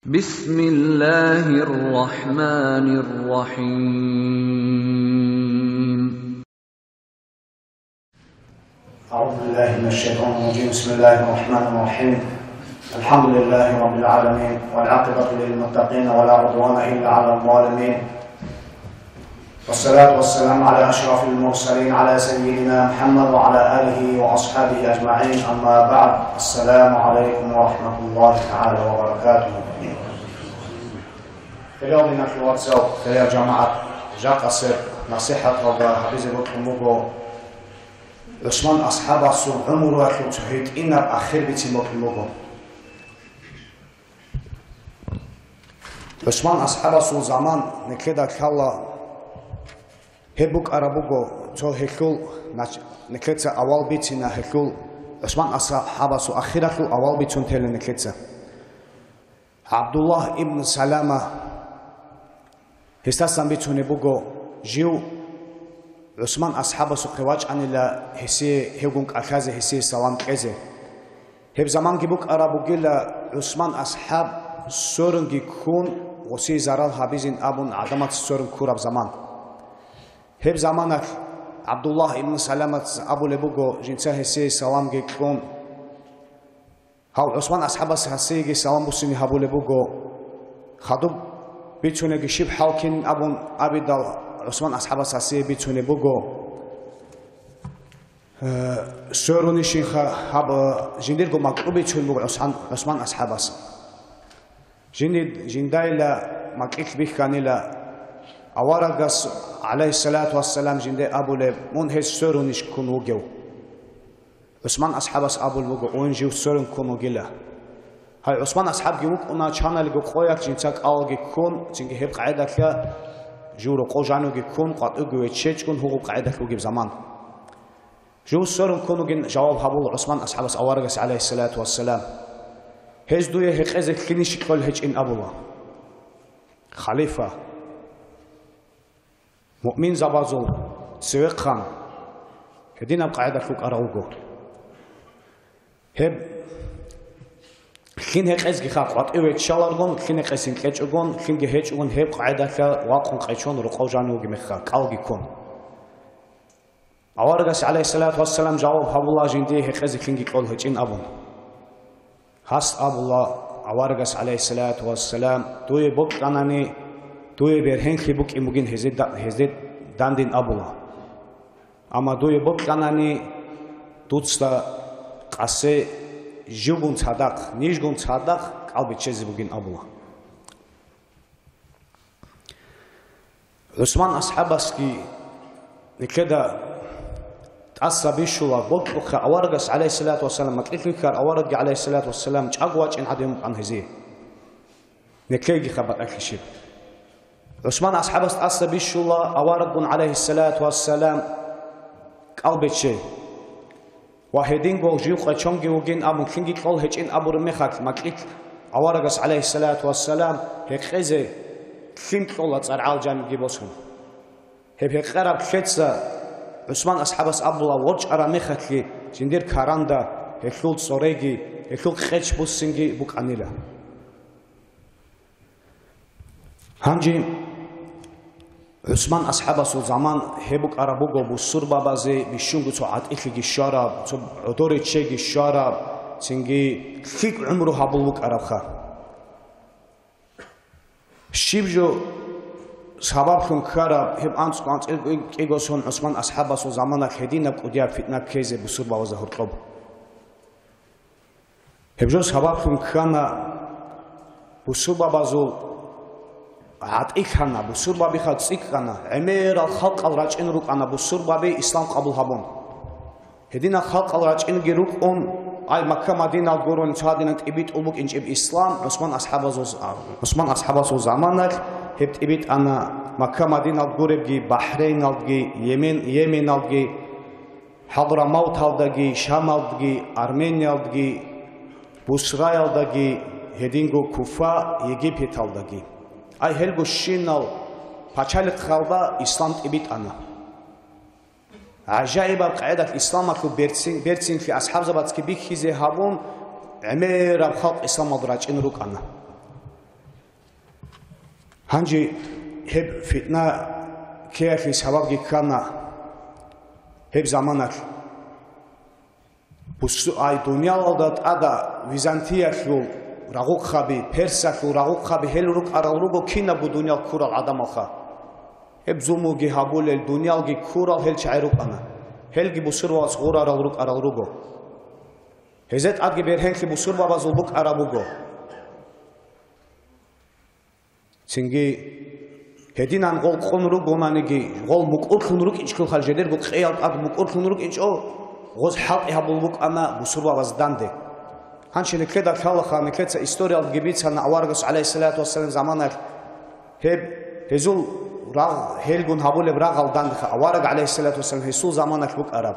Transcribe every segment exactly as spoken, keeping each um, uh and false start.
بسم الله الرحمن الرحيم. أعوذ بالله من الشيطان الرجيم. بسم الله الرحمن الرحيم. الحمد لله رب العالمين، والعاقبة للمتقين، ولا عدوان إلا على الظالمين. والصلاة والسلام على أشرف المرسلين، على سيدنا محمد وعلى آله وأصحابه أجمعين. أما بعد، السلام عليكم ورحمة الله تعالى وبركاته. Хириял диналъул вацал, хириял жамагӀат, жакъасеб насихӀаталда гьабизе бокьун буго ГӀусман асхӀабасул гӀумруялъул цо гьитӀинаб ахир бицин бокьун буго. ГӀусман асхӀабасул заман нилъеда лъала, гьеб букӀараб буго цо гьелъул нач-, нилъеца авал бицина гьелъул, ГӀусман асхӀабасул ахиралъул авал бицун тела нилъеца. ГӀабдуллагь ибн Салама, гьесдасан бицунеб буго, жив ГӀусман асхӀабасухъе вачӀанила гьесие гьевгун кӀалъазе, гьесие салам кьезе. Гьеб заманги букӀараб бугила ГӀусман асхӀаб сверунги ккун, гъосие зарал гьабизин абун гӀадамаца сверун ккураб заман. Гьеб заманалъ ГӀабдуллагь ибн Саламаца абулеб буго, жинца гьесие саламги кьун, гьав ГӀусман асхӀабас гьасиеги салам буссине гьабулеб буго. Хадуб бицунеги щиб хӀал кин абун абидал, ГӀусман асхӀабас гьасие бицунеб буго. Э, сверунищинха гьаб, э, жиндирго макьу бицун буго ГӀусман, ГӀусман асхӀабас. Жинди-, жиндайила макьилъ бихьанила, аварагас, гӀалайгьиссалату вассалам, жинде абулеб, мун гьес сверунищ ккун вугев. ГӀусман асхӀабас абулеб буго, ун жив сверун ккун вугила. Гьай, ГӀусман асхӀабги вукӀуна, чаналго къоялъ жинца кӀалги ккун, цинги гьеб къагӀидалъа жив рокъов жанивги ккун, къватӀивги веччечӀун гьугъуб къагӀидалъ вугеб заман. Жив сверун ккун вугин жаваб гьабула ГӀусман асхӀабас аварагас, гӀалайгьиссалату вассалам. Гьез дуе гьекъезе лъинищ кьол гьечӀин абула. Халифа, муъминзабазул цевехъан гьединаб къагӀидалъ вукӀарав вуго. Гьеб лъин гьекъезгиха къватӀив веччаларгун, лъин гьекъесин кьечӀогун, лъинги гьечӀогун гьеб къагӀидалъа вакъун къечон рокъов жанив вугеб мехха, кӀалги ккун. Аварагас, гӀалайгьиссалату вассалам, жаваб гьабула жиндие гьекъезе лъинги кьол гьечӀин абун. Гьас абула аварагас, гӀалайгьиссалату вассалам, дуе бокьанани, дуе бергьенлъи букӀин бугин гьезде да-, гьезде дандин абула. Амма дуе бокьанани, дуца къасе живгун цадахъ, нижгун цадахъ кӀал биччазе бугин абула. ГӀусман асхӀабасги нилъеда тӀаса бищула, бокьухъе аварагас, гӀалайгьиссалату вассалам, макьилъ вихьар аварагги, гӀалайгьиссалату вассалам, чӀаго вачӀин гӀадин вукӀан гьезие. Нилъейгиха батӀалъи щиб. ГӀусман асхӀабас тӀаса бищула авараггун, гӀалайгьиссалату вассалам, кӀал биччей. Ва гьединго жив къечонги вугин абун, лъинги кьол гьечӀин абураб мехалъ, макьилъ аварагас, гӀалайгьиссалату вассалам, гьекъезе лъим кьола цӀаргӀал жанибги босун. Гьеб гьекъараб лъеца ГӀусман асхӀабас абула, ворчӀараб мехалъги жиндир каранда гьелъул цӀореги, гьелъул къеч буссинги букӀанила. Гьанже ГӀусман асхӀабасул заман гьеб букӀараб буго бусурбабазе бищунго цо гӀатӀилъиги щвараб, цо гӀодориччейги щвараб, цинги лъикӀ гӀумру гьабул букӀарабха. Щиб жо сабаблъун ккараб гьеб анцӀго анцӀил кӀиго сон ГӀусман асхӀабасул заманалъ гьединаб кӀудияб фитна ккезе бусурбабазда гьоркьоб? Гьеб жо сабаблъун ккана, бусурбабазул гӀатӀилъана, бусурбабиха цӀикӀкӀана, гӀемерал халкъал рачӀин рукӀана бусурбаби ислам къабул гьабун. Гьединал халкъал рачӀинги рукӀун, ай, Макка-Мадинал гурун цадинан тӀибитӀул букӀинчӀеб ислам ГӀусман асхӀабазул, ГӀусман асхӀабасул заманалъ гьеб тӀибитӀана Макка-Мадинал гуребги, Бахрейналдги, Йемен, Йеменалдги, ХӀадрамавталдаги, Шамалдги, Армениялдги, Бусраялдаги, гьединго Куфа, Египеталдаги. Ай, гьелго щинал пачалихъалда ислам тӀибитӀана. ГӀажаибаб къагӀидалъ исламалъул берцин-, берцинлъи асхӀабзабацги бихьизе гьабун, гӀемераб халкъ исламалда рачӀин рукӀана. Гьанже гьеб фитна ккеялъе сабабги ккана гьеб заманалъ. Бусу-, ай, дуниялалда тӀада Византиялъул рагъухъаби, Персалъул рагъухъаби гьел рукӀарал руго кинабго дуниял ккурал гӀадамалха. Гьеб зулмуги гьабулел, дуниялги ккурал гьел чагӀи рукӀана. Гьелги бусурбабаз гъурарал рукӀарал руго. Гьезда тӀадги бергьенлъи бусурбабазул букӀараб буго. Цинги гьединан гъол къун ругонаниги, гъол мукӀурлъун рукӀинчӀлъулха, жидерго къеял тӀад мукӀурлъун рукӀинчӀо, гъоз хӀалтӀи гьабул букӀана бусурбабаз данде. Гьанже нилъеда лъалаха, нилъеца историялги бицана аварагас, гӀалайхиссалату вассалам, заманалъ гьеб, гьезул рагъ, гьелгун гьабулеб рагъал дандеха, авараг, гӀалайхиссалату вассалам, гьесул заманалъ букӀараб.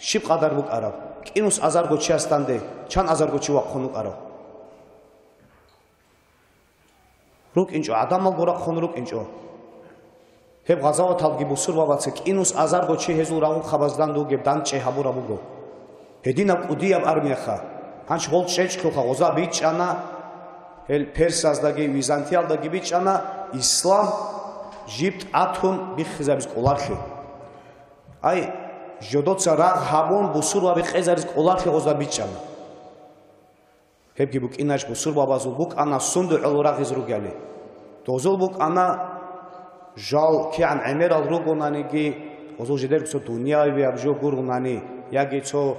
Щиб къадар букӀараб? КӀинус азарго чияс данде, чан азарго чи вахъун вукӀарав? РукӀинчӀо, гӀадамалго рахъун рукӀинчӀо. Гьеб гъазаваталги бусурбабаца кӀинус азарго чи гьезул рагъухъабаздан дугеб дандчӀей гьабураб буго. Гьединаб кӀудияб армияха, гьанч гъол чӀечӀлъулха гъоза бичӀчӀана, гьел Персаздаги Византиялдаги бичӀчӀана, ислам жиб тӀатун биххизабиз кӀоларлъи. Ай, жодоца рагъ гьабун, бусурбаби къезариз кӀоларлъи гъоза бичӀчӀана. Гьебги букӀинач бусурбабазул букӀана сундугӀал рагъиз ругели. Дозул букӀана жал кигӀан гӀемерал ругонаниги, гъозул жидерго цо дуниявияб жо гурунани, яги цо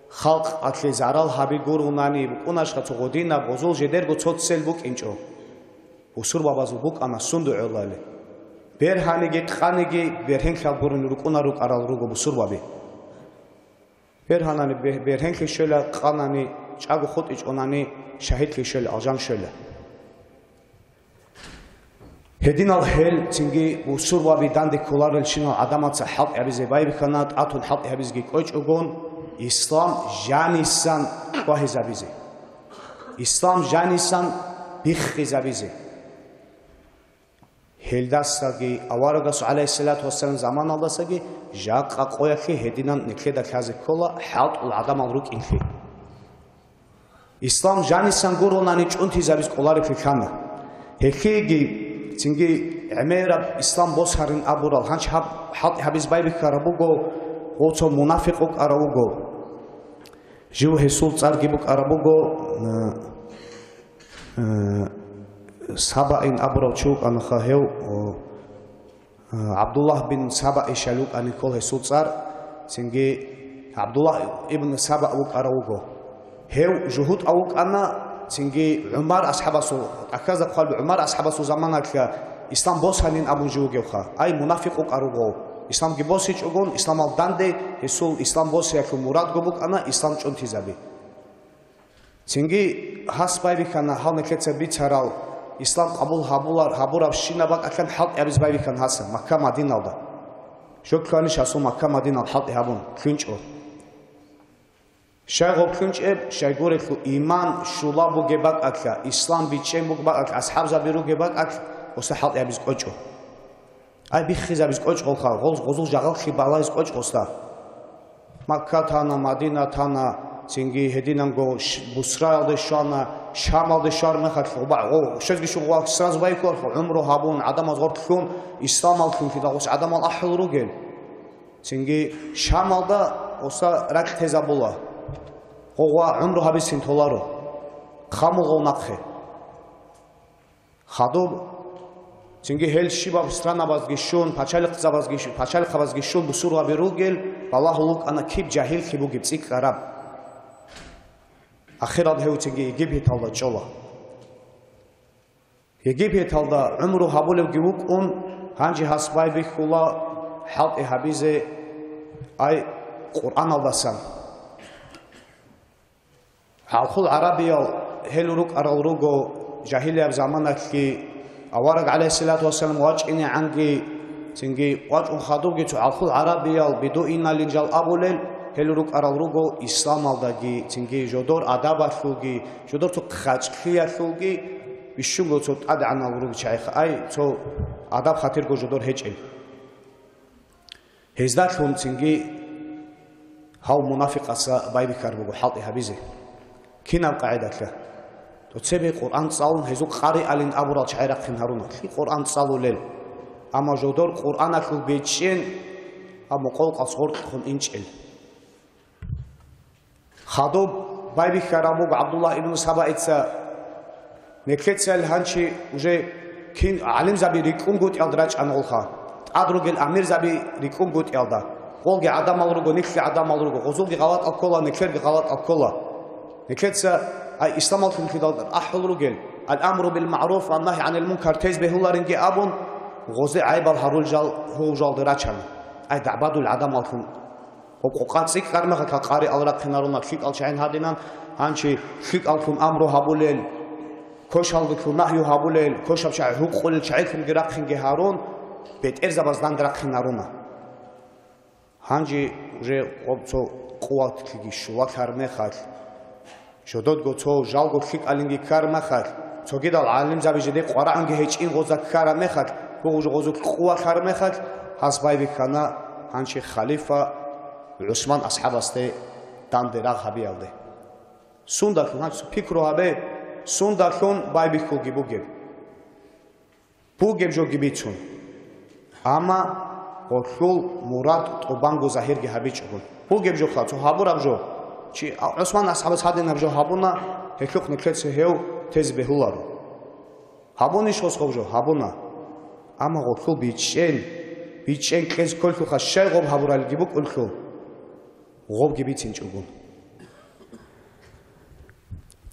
халкъалъе зарал гьаби гурунани, букӀуначха цо гъодинаб, гъозул жидерго цо цел букӀинчӀо. Бусурбабазул букӀана сундугӀалали. Бергьаниги къаниги бергьенлъал гурони рукӀуна рукӀарал руго бусурбаби. Бергьанани бе-, бергьенлъи щвела, къанани, чӀаго хутӀичӀонани шагьидлъи щвела, алжан щвела. Гьединал гьел цинги бусурбаби данде кколарелщинал гӀадамаца хӀалтӀи гьабизе байбихьана, тӀатун хӀалтӀи гьабизеги кӀвечӀогон, ислам жанисан тӀвагьизабизе. Ислам жанисан биххизабизе. Гьелдасаги, аварагасул, гӀалайхиссалату вассалам, заманалдасаги жакъа къоялъе гьединан нилъеда лъазе ккола хӀалтӀул гӀадамал рукӀинлъи. Ислам жанисан гуронани чӀунтизабиз кӀолареблъи лъана. Гьелъиеги цинги гӀемераб ислам босарин абурал гьанч гьаб-, хӀалтӀи гьабиз байбихьараб буго, гъо цо мунафикъ вукӀарав вуго. Жив гьесул цӀарги букӀараб буго, э, Э, Сабаин абурав чи вукӀанаха гьев, о, э, ГӀабдуллагь бин Саба ишал вукӀана ккол гьесул цӀар, цинги ГӀабдуллагь ибн Саба вукӀарав вуго. Гьев жугьутӀав вукӀана, цинги ГӀумар асхӀабасул, тӀахьазда хъвалеб ГӀумар асхӀабасул заманалъа ислам босанин абун жив вугевха. Ай, мунафикъ вукӀар вуго. Исламги босичӀогон, исламал данде, гьесул ислам босиялъул мурадго букӀана ислам чӀунтизаби. Цинги гьас байбихьана гьал нилъеца бицарал, ислам къабул гьабулар-, гьабурабщинаб бакӀалъан хӀалтӀи гьабиз байбихьана гьасан Макка-Мадиналда. Жо кканищ гьасул Макка-Мадинал хӀалтӀи гьабун, кьунчӀо. Щай гъоб кьунчӀеб, щайгурелъул иман щулаб бугеб бакӀалъа, ислам бичӀчӀен бугеб бакӀалъа, асхӀабзаби ругеб бакӀалъа, оса хӀалтӀи гьабиз кӀочӀо. Ай, биххизабиз кӀочӀолха, гъоз-, гъозул жагъаллъи балайз кӀочӀ гъосда. Макка тана, Мадина тана, цинги гьединанго Ш-, Бусраялде щвана, Шамалде щвар мехалъ, гъоба-, гъо-, щезги щугъ сразу байкуларха, гӀумру гьабун, гӀадамаз гъоркьлъун, исламаллъунлъи дагъус гӀадамал ахӀул ругел. Цинги Шамалда оса ракь тезабула. Гъогъа гӀумру гьабицин толаро. Хъамулгъав нахъе. Хадуб, цинги гьел щибаб странабазги щун, пачалихъзабазги щу-, пачалихъабазги щун бусурбаби ругел, балагьул вукӀана киб жагьиллъи бугеб цӀикӀкӀараб. Ахирал гьев цинги Египеталда чӀола. Египеталда гӀумру гьабулевги вукӀун, гьанже гьас байбихьула хӀалтӀи гьабизе, ай, Къуръаналдасан. ГӀалхул гӀарабиял гьел рукӀарал руго жагьилияб заманалъги, авараг, гӀалайхиссалату вассалам, вачӀинегӀанги, цинги вачӀун хадубги цо гӀалхул гӀарабиял, бедуиналин жал абулел, гьел рукӀарал руго исламалдаги, цинги жодор адабалъулги, жодор цо хъачӀлъиялъулги, бищунго цо тӀадегӀанал руго чагӀиха, ай, цо адаб-хатирго жодор гьечӀел. Гьездалъун цинги гьав мунафикъаса байбихьар буго хӀалтӀи гьабизе. Кинаб къагӀидалъа? Цебе Къуръан цӀалун гьезул къариалин абурал чагӀи рахъин гьаруна. Лъи Къуръан цӀалулел? Амма жодор Къуръаналъул бечӀчӀен, амма къолкъалъ гъоркьухъун инчӀел. Хадуб байбихьарав буго ГӀабдуллагь ибн Сабаица. Неклъецал гьанчи уже кин гӀалимзаби рикӀкӀунгутӀиялда рачӀана гъолха. ТӀад ругел амирзаби рикӀкӀунгутӀиялда. Гъолги гӀадамал руго, нилъги гӀадамал руго, гъозулги гъалатӀал ккола, неклъерги гъалатӀал ккола. Неклъеца, ай, исламаллъун лъидал ахӀул ругел, ал-амру бил-магӀруф ва нагьи гӀанил мункар тез бегьуларинги абун, гъозе гӀайбал гьарул жал гьув жалда рачана. Ай, дагӀбадул гӀадамаллъун. Гъоб къокъа цӀикӀкӀар мехалъ къариал рахъинаруна, лъикӀал чагӀин гьадинан, гьанчи лъикӀаллъун амру гьабулел, кошалдулъун нагью гьабулел, кошаб чагӀи гьукъулел чагӀилъунги рахъинги гьарун, бетӀерзабаз данде рахъинаруна. Гьанже уже гъоб цо къуватлъиги щулалъар мехалъ, жододго цо жалго лъикӀалинги ккар мехалъ, цогидал гӀалимзаби жеде къварагӀунги гьечӀин гъоза ккараб мехалъ, гьугъу-, гъозулъ къувалъар мехалъ, гьас байбихьана гьанчи халифа ГӀусман асхӀабасде данде рагъ гьабиялде. Сундалъун, гьанчи пикру гьабе, сундалъун байбихьулги бугеб? Бугеб жоги бицун. Амма гъолъул мурад тӀубанго загьирги гьабичӀого. Бугеб жоха, цо гьабураб жо. Чи, а, ГӀусман асхӀабас гьадинаб жо гьабуна, гьелъухъ нилъеца гьев тез бегьуларо. Гьабунищ гъос гъоб жо? Гьабуна. Амма гъолъул бичӀчӀен, бичӀчӀен кьез кколъуха, щай гъоб гьабуралги букӀунлъул, гъобги бицинчӀого.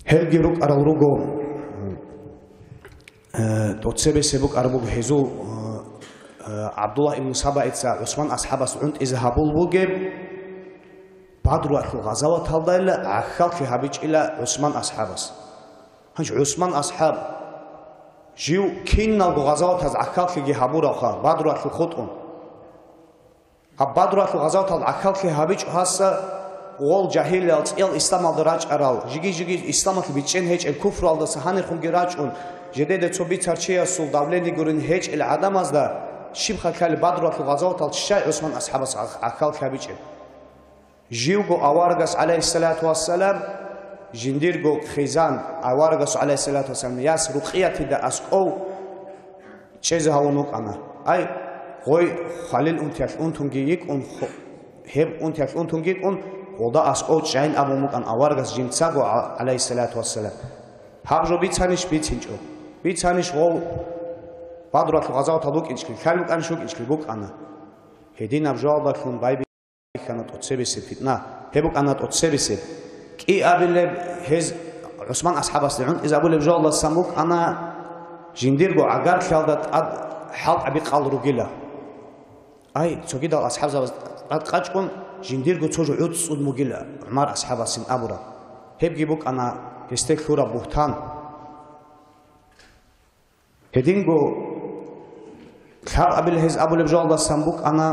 Гьелги рукӀарал руго, э, тӀоцебесеб букӀараб буго гьезул, э, э, ГӀабдуллагь ибн Сабаица ГӀусман асхӀабас гӀунтӀизе гьабул бугеб, Бадруалъул гъазаваталдайила гӀахьаллъи гьабичӀила ГӀусман асхӀабас. Гьанж ГӀусман асхӀаб жив киналго гъазаватаз гӀахьаллъиги гьабуравха Бадруалъул хутӀун. Гьаб Бадруалъул гъазаватал гӀахьаллъи гьабичӀо гьасса, гъол жагьилиял цӀиял исламалда рачӀарал, жиги-жиги исламалъ бичӀчӀен гьечӀел куфруялдаса гьанирхунги рачӀун, жедеда цо бицарчиясул давление гурин гьечӀел гӀадамазда щиб халлъали Бадруалъул гъазаватал щай ГӀусман асхӀабас гӀах-, гӀахьаллъи гьабичӀеб? Живго аварагас, гӀалайхиссалату вассалам, жиндирго хъизан, аварагас, гӀалайхиссалату вассалам, яс Рукъиятида аскӀов чӀезе гьавун вукӀана. Ай, гъой хвалил унтиялъ унтунги йикӀун, хо-, гьеб унтиялъ унтунги йикӀун, гъолда аскӀов чӀайин абун букӀан аварагас жинцаго, гӀа-, гӀалайхиссалату вассалам. Гьаб жо бицанищ? БицинчӀо. Бицанищ гъов Бадруалъул гъазаватал вукӀинчӀлъи, лъай букӀанищ вукӀинчӀлъи? БукӀана. Гьединаб жоалдалъун байби- Бихьана тӀоцебесеб питна. Гьеб букӀана тӀоцебесеб. КӀиабилеб гьез ГӀусман асхӀабасде гӀунтӀизабулеб жоалдасан букӀана, жиндирго гӀагарлъиялда тӀад хӀалтӀаби къал ругила. Ай, цогидал асхӀабзабаз тӀад къачӀун, жиндирго цо жо гӀуцӀцӀун бугила ГӀумар асхӀабасин абураб. Гьебги букӀана гьесде лъураб бугьтан. Гьединго лъабабил гьез абулеб жоалдасан букӀана,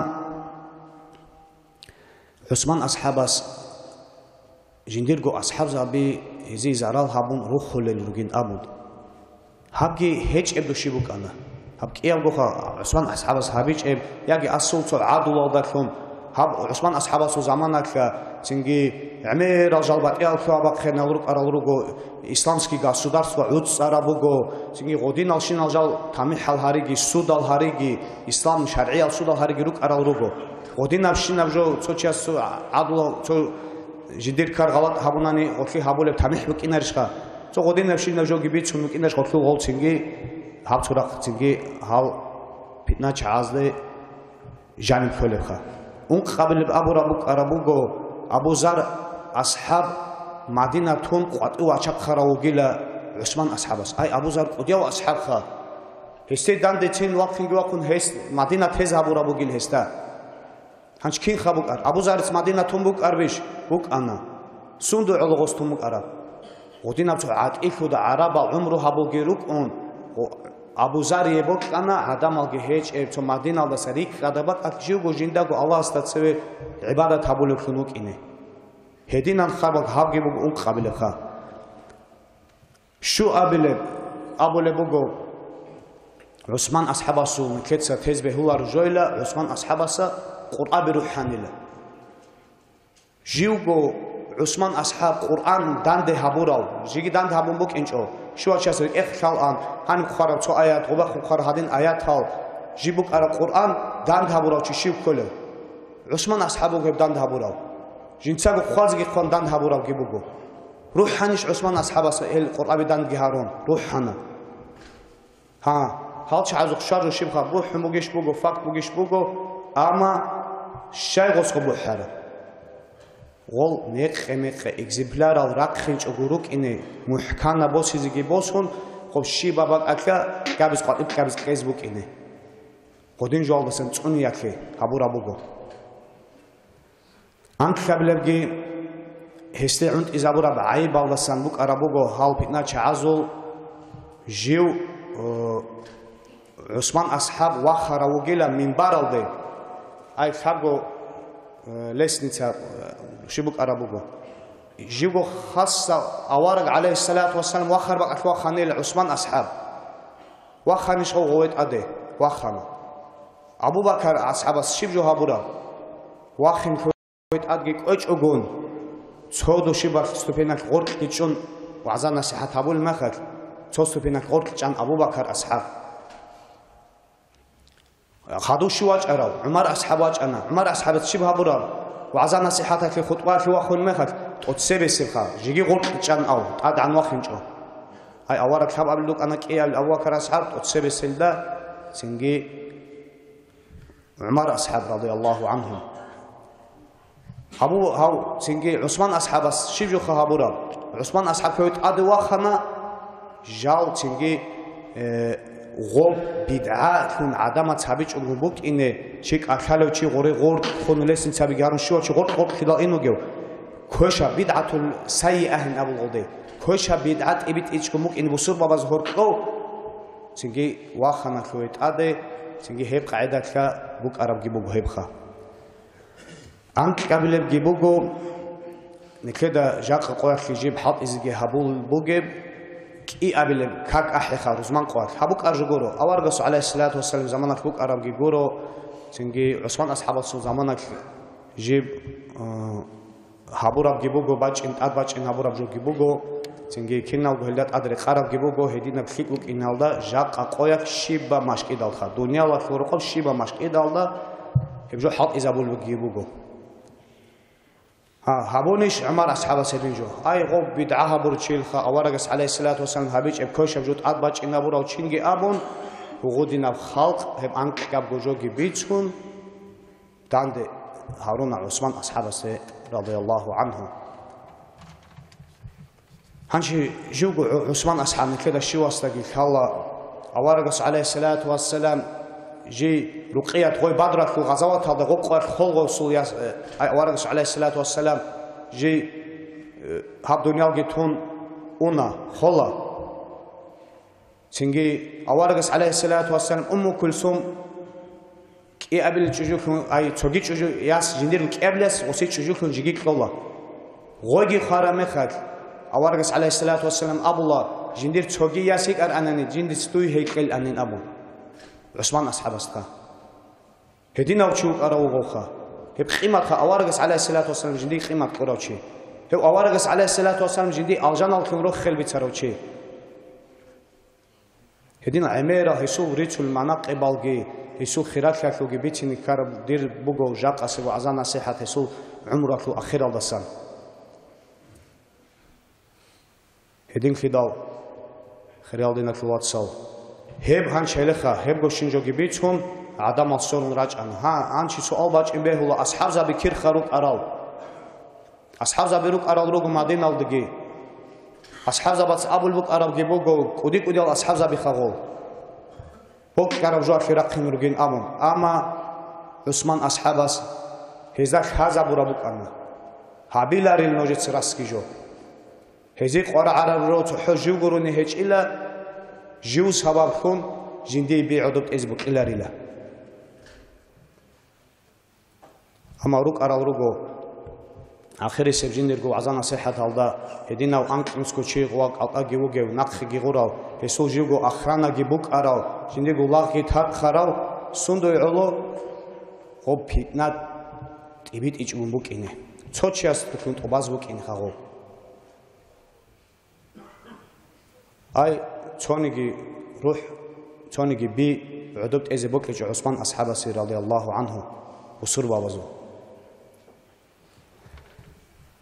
ГӀусман асхӀабас жиндирго асхӀабзаби гьезие зарал гьабун рухулел ругин абун. Гьабги гьечӀеб души букӀана. Гьаб кӀиябгоха ГӀусман асхӀабас гьабичӀеб, яги асул цо гӀадулалдалъун, гьаб ГӀусман асхӀабасул заманалъа цинги гӀемерал жал батӀиял лъугьа-бахъинал рукӀарал руго, исламский государство гӀуцӀцӀараб буго, цинги гъодиналщинал жал тамихӀал гьариги, судал гьариги, ислам шаргӀиял судал гьариги рукӀарал руго. Гъодинабщинаб жо цо чияс цо гӀадлу, цо жидер ккар гъалатӀ гьабунани гъолъи гьабулеб тамихӀ букӀинарищха? Цо гъодинабщинаб жоги бицун букӀинарищ гъолъул гъол цинги, гьаб цурахъ цинги гьал питна чагӀазде жаниб лъолебха. Ункъабилеб абураб букӀараб буго, Абу Зар асхӀаб Мадина тун къватӀив вачахъарав вугила ГӀусман асхӀабас. Ай, Абу Зар кӀудияв асхӀабха. Гьесде дандечӀин вахъинги вахъун гьес Мадина тез гьабураб бугил гьесда. Гьанч кинха букӀар? Абу Зарец Мадина тун букӀарбищ? БукӀана. Сунда гӀологъос тун букӀараб? Гъудинаб цо гӀатӀилъуда гӀарабал гӀумру гьабулги рукӀун, Абу Зарие бокьана гӀадамалги гьечӀеб цо Мадиналдаса рикӀкӀада бакӀалъ живго жиндаго Аллагьасда цеве гӀибадат гьабулевлъун вукӀине. Гьединан хабал гьабги буго ункъабилебха. Щуабилеб абулеб буго, ГӀусман асхӀабасул никеца тез бегьулар жойла, ГӀусман асхӀабаса Къуръаби рухӀанила. Живго ГӀусман асхӀаб Къуръан данде гьабурав, жеги данде гьабун букӀинчӀо, щивав чияс рекӀехъ лъалаан, гьаниб хъвараб цо аят, гъубахъун хъвараб гьадин аятал, жиб букӀараб Къуръан данде гьабурав чи щив кколев? ГӀусман асхӀаб вуго гьеб данде гьабурав. Жинцаго хъвазеги хъван данде гьабуравги буго. РухӀанищ ГӀусман асхӀабас гьел Къуръаби данде гьарун? РухӀана. Гьа, гьал чагӀазухъ щвараб жо щибха, бухӀун бугищ буго, факт бугищ буго, амма щай гъосго бухӀараб? Гъол мекъи-мекъи экземплярал рахъинчӀого рукӀине, мухӀканаб босизеги босун, гъоб щибаб бакӀалъа кьабиз къватӀиб кьабиз кьез букӀине. Гъодин жоялдасан цӀуниялъе гьабураб буго. Анкьабилебги гьесде гӀунтӀизабураб гӀайибалдасан букӀараб буго гьал питначагӀазул жив, э, ГӀусман асхӀаб вахарав вугила минбаралде, ай лъабго, э, лестница, э, щиб букӀараб буго. Живго хасса авараг, гӀалайгьиссалату вассалам, вахар бакӀалъ ваханила ГӀусман асхӀаб. Ваханищ гъов гъове тӀаде? Вахана. Абу-Бакар асхӀабас щиб жо гьабураб? Вахин тӀадги кӀвечӀогун, цо душибалъ ступеналъ гъоркьги чӀун вагӀза-насихӀат гьабулеб мехалъ, цо ступеналъ гъоркь чӀан Абу-Бакар асхӀаб. Хадув щив вачӀарав? ГӀумар асхӀаб вачӀана. ГӀумар асхӀабас щиб гьабураб? ВагӀза-насихӀаталъе, хутӀбаялъе вахунеб мехалъ, тӀоцебесебха, жеги гъоркь чӀан ав, тӀадегӀан вахинчӀо. Ай, авараг лъабабилеб букӀана кӀиабилеб Абу-Бакар асхӀаб, тӀоцебеселда цинги ГӀумар асхӀаб, радияллагьу гӀангьум. Гьабу-, гьав цинги ГӀусман асхӀабас щиб жоха гьабураб? ГӀусман асхӀаб хьой тӀаде вахана, жал цинги, э, гъоб бидгӀалъун гӀадамац гьабичӀого букӀине, чи кӀалъалев чи гъоре гъоркь хун лесницабиги гьарун щивав чи гъоркь-гъоркьлъидал ин вугев. Квеша бидгӀатул сайи агьин абулгъуде. Квеша бидгӀа тӀибитӀичӀго букӀине бусурбабаз гьоркьов. Цинги вахана хьой тӀаде, цинги гьеб къагӀидалъа букӀарабги буго гьебха. Анкьабилебги буго, нилъеда жакъа къоялъе жиб хӀалтӀизеги гьабул бугеб, кӀиабилеб как ахӀеха рузман къоялъ. Гьаб букӀар жо гуро, аварагасул гӀалайгьиссалату вассалам заманалъ букӀарабги гуро, цинги ГӀусман асхӀабасул заманалъ жиб, э, гьабурабги буго, бачӀин, тӀад бачӀин гьабураб жоги буго, цинги киналго гьелда тӀад рекъарабги буго, гьединаб лъикӀ букӀиналда жакъа къоялъ щибаб машкӀидалха, дуниялалъул рокъоб щибаб машкӀидалда гьеб жо хӀалтӀизабулебги буго. Гьа, гьабунищ ГӀумар асхӀабас гьедин жо? Ай, гъоб бидгӀа гьабурав чилха, аварагас, гӀалайгьиссалату вассалам, гьабичӀеб квешаб жо тӀад бачӀин гьабурав чинги абун, гъудинаб халкъ гьеб анкьабго жоги бицун, данде гьаруна ГӀусман асхӀабасде, радияллагьу гӀангьу. Гьанже живго ГӀу-, ГӀусман асхӀаб нилъеда щивасдаги лъала, аварагас, гӀалайгьиссалату вассалам, жий Рукъият гъой Бадралъул гъазаваталда гъоб къоялъ хол гъосул яс-, э, аварагас, гӀалайгьиссалату вассалам, жий, э, гьаб дуниялги тун уна, хола. Цинги аварагас, гӀалайгьиссалату вассалам, Умму Кулсум кӀиабил чӀужулъун, ай, цоги чӀужу яс, жиндир кӀиабилас гъосие чӀужулъун жеги кьола. Гъойги хвараб мехалъ, аварагас, гӀалайгьиссалату вассалам, абула, жиндир цоги яс йикӀаранани, жиндица дуй гьей кьеланин абун. ГӀусман асхӀабасда. Гьединав чи вукӀарав вугоха. Гьеб къиматха аварагас, гӀалайгьиссалату вассалам, жиндие къимат кьурав чи. Гьев аварагас, гӀалайгьиссалату вассалам, жиндие алжаналлъун рохел бицарав чи. Гьедин гӀемерал гьесул рицул манакъибалги, гьесул хиралъиялъулги бицине ккараб дир буго жакъасеб вагӀза-насихӀат гьесул гӀумралъул ахиралдасан. Гьединлъидал, хириял диналъул вацал, гьеб гьанчалеха, гьебго щинжоги бицун, гӀадамал сорун рачӀана. Гьа, гьанчи суал бачӀин бегьула, асхӀабзаби кирха рукӀарал? АсхӀабзаби рукӀарал руго Мадиналдаги. АсхӀабзабац абул букӀарабги буго, кӀуди-кӀудиял асхӀабзаби хагъул бокьараб жоалъе рахъин ругин абун. Амма ГӀусман асхӀабас гьезда лъазабураб букӀана: «Гьабиларил нужеца расги жо. Гьезие къварагӀараб жо цохӀо живго руни гьечӀила, жив сабаблъун жиндие би гӀодоб тӀезе букӀиларила». Амма рукӀарал руго ахирисеб жиндирго вагӀза-насихӀаталда, гьединав анкьнусго чи ва кӀалтӀаги вугев, нахъеги гъурав, гьесул живго охранаги букӀарав, жиндирго лагъги тархъарав, сундуй гӀоло гъоб питна тӀибитӀичӀун букӀине. Цо чиясулъун тӀубаз букӀин хагъу. Ай, цониги рухӀ, цониги би гӀодоб тӀезе бокьичӀо ГӀусман асхӀабасе, радияллагьу гӀанху, бусурбабазул.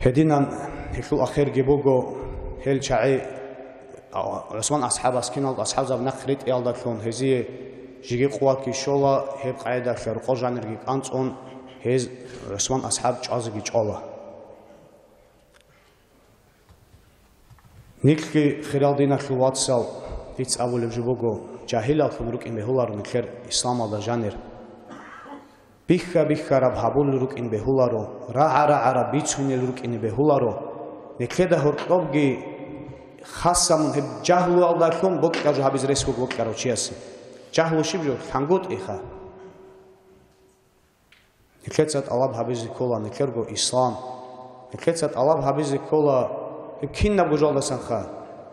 Гьединан гьелъул ахирги буго, гьел чагӀи, а, ГӀусман асхӀабас киналго асхӀабзаб нахъ ритӀиялдалъун гьезие жеги къуватги щола, гьеб къайдалъа рокъор жанирги кӀанцӀун, гьез ГӀусман асхӀаб чӀвазеги чӀола. Нилъги, хирал диналъул вацал, дица абулеб жо буго, жагьилаллъун рукӀин бегьуларо нилъер исламалда жанир. Бихха-биххараб гьабулел рукӀин бегьуларо, рагӀа-рагӀараб бицунел рукӀине бегьуларо. Нилъеда гьоркьобги хасамун гьеб жагьлуялдалъун бокьа жо гьабизе рес буго бокьарав чиясе. Жагьлу щиб жо? ЛъангутӀиха. Нилъеца тӀалаб гьабизе ккола нилъерго ислам. Нилъеца тӀалаб гьабизе ккола гьеб кинабго жалдасанха,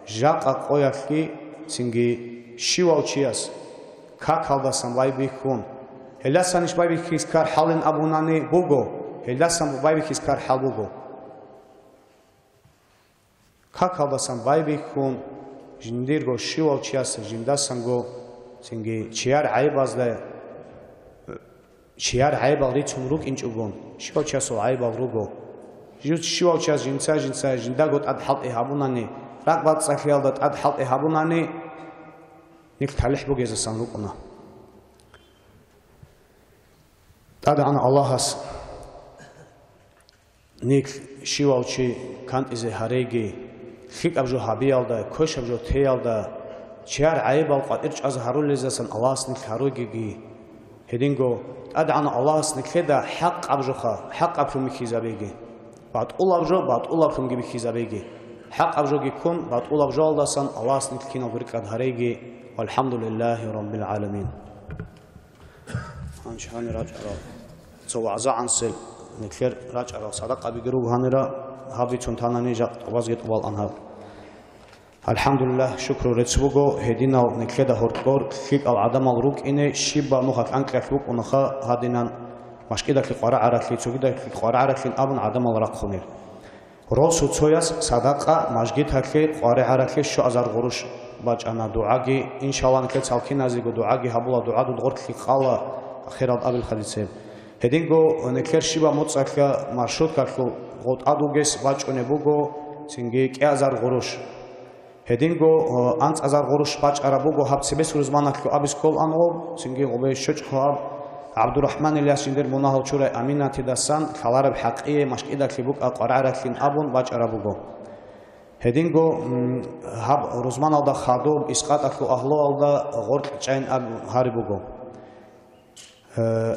жакъа къоялъги цинги щивав чияс какалдасан байбихьун. Гьелдасан иш байбихьиз ккар хӀалин абунани буго, гьелдасан байбихьиз ккар хӀал буго. Какалдасан байбихьун, жиндирго щивав чияс жиндасанго, цинги чияр гӀайбазда, чияр гӀайбал рицун рукӀинчӀогон, щивав чиясул гӀайбал руго. Жив-, щивав чияс жинца-жинца жиндаго тӀад хӀалтӀи гьабунани, ракӀбацӀцӀалъиялда тӀад хӀалтӀи гьабунани, нилъ талихӀ бугезасан рукӀуна. ТӀадегӀан Аллагьас нилъ щивав чи кантӀизе гьареги, лъикӀаб жо гьабиялда, квешаб жо теялда, чияр гӀайибал къватӀир чӀвазе гьарулезасан Аллагьас нилъ гьаругеги. Гьединго ТӀадегӀан Аллагьас нилъеда хӀакъаб жоха, хӀакъаблъун бихьизабеги, батӀулаб жо батӀулаблъунги бихьизабеги, хӀакъаб жоги ккун, батӀулаб жоялдасан Аллагьас нилъ киналго рикӀкӀад гьареги. ВалхӀамдулиллагьи раббил гӀаламин. Гьанже гьанир рачӀарал цо вагӀза гӀансел, нилъер рачӀарал садакъабиги руго гьанира, гьаб бицун танани жакъ тӀубазги тӀубал ан гьаб. АлхӀамдулиллагь, шукру рецц буго, гьединал нилъеда гьоркьор лъикӀал гӀадамал рукӀине щибаб нухалъ анкьалъ букӀунаха, гьадинан машкӀидалъе къварагӀаралъи, цогидалъе къварагӀаралъин абун гӀадамал рахъунел. Росу цояс садакъа мажгиталъе къваригӀаралъе щуазар гъурущ бачӀана дугӀаги, иншалла, нилъер цалкиназего дугӀаги гьабула, дугӀа дуд гъорлъи къала, ахирал абил хадицеб. Гьединго нилъер щибаб моцӀалъа маршруткалъул гъотӀа дугес бачӀунеб буго цинги кӀиазар гъурущ. Гьединго, э, анцӀазар гъурущ бачӀараб буго гьаб цебес рузманалъул абис ккол ангъо, цинги гъубе щочӀ хъуаб ГӀабдурахӀман Ильяс жиндир мунагьал чурай Аминатидасан лъалареб хӀакъие машкӀидалъе букӀа къварагӀаралъин абун бачӀараб буго. Гьединго, м, гьаб рузманалда хадуб, искъаталъул агьлуялда гъоркь чӀайин аб гьариб буго. Э,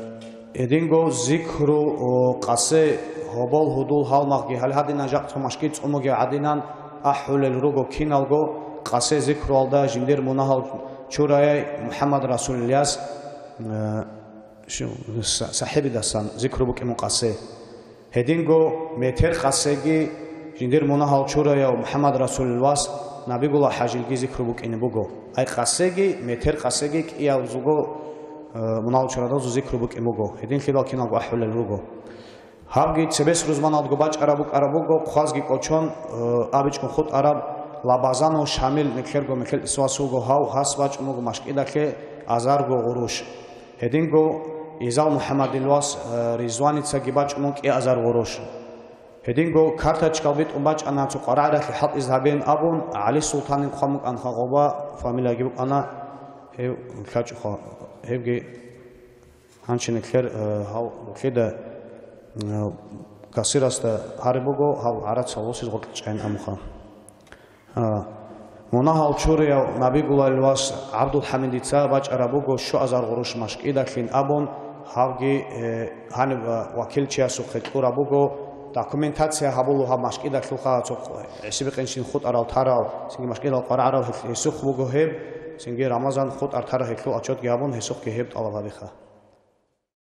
гьединго зикру, о, къасе гьобол гьудул гьалмагъги гьале гьадинан жакъ цо машкӀи цӀумуги гӀадинан ахӀулел руго киналго, къасе зикруялда жиндир мунагьал чураяй МухӀаммад Расул Ильяс, э, шу-, са-, сахӀибидасан зикру букӀин мун къасе. Гьединго метер къасеги жиндир мунагьал чураяв МухӀаммад Расулил вас Набигулла ХӀажилги зикру букӀине буго. Ай къасеги, метер къасеги кӀиявзуго, э, мунагьал чурадазул зикру букӀин буго. Гьединлъидал киналго ахӀулел руго. Гьабги цебес рузманалдго бачӀараб букӀараб буго, хъвазги кӀочон, э, абичӀун хутӀараб Лабазанов Шамил, нилъерго мехел исвас вуго гьав, гьас бачӀун буго машкӀидалъе азарго гъурущ. Гьединго Изал МухӀаммадил вас, э, Ризваницаги бачӀун кӀиазар гъурущ. Гьединго карточкал битӀун бачӀана цо къварагӀаралъе хӀалтӀизе гьабеян абун, ГӀали Султанил хъван букӀанха гъоба, фамилияги букӀана гьев лъачӀоха, гьевги гьанчи нилъер, э, гьав лъида, э, кассирасда гьариб буго, гьав гӀарац гьавусиз гъоркьчӀайин амуха. А, мунагьал чурияв Набигуллаил вас ГӀабдулхӀамидица бачӀараб буго щуазар гъурущ машкӀидалъин абун, гьавги, э, гьаниб, а, вакилчиясухъе кьураб буго, документация гьабулу гьаб машкӀидалъулха цо гӀисибикъинщин хутӀарал тарал, цинги машкӀидал къварагӀарал гьес-, гьесухъ буго гьеб, цинги Рамазан хутӀар тарал гьелъул отчетги гьабун, гьесухъги гьеб тӀалаб гьабиха.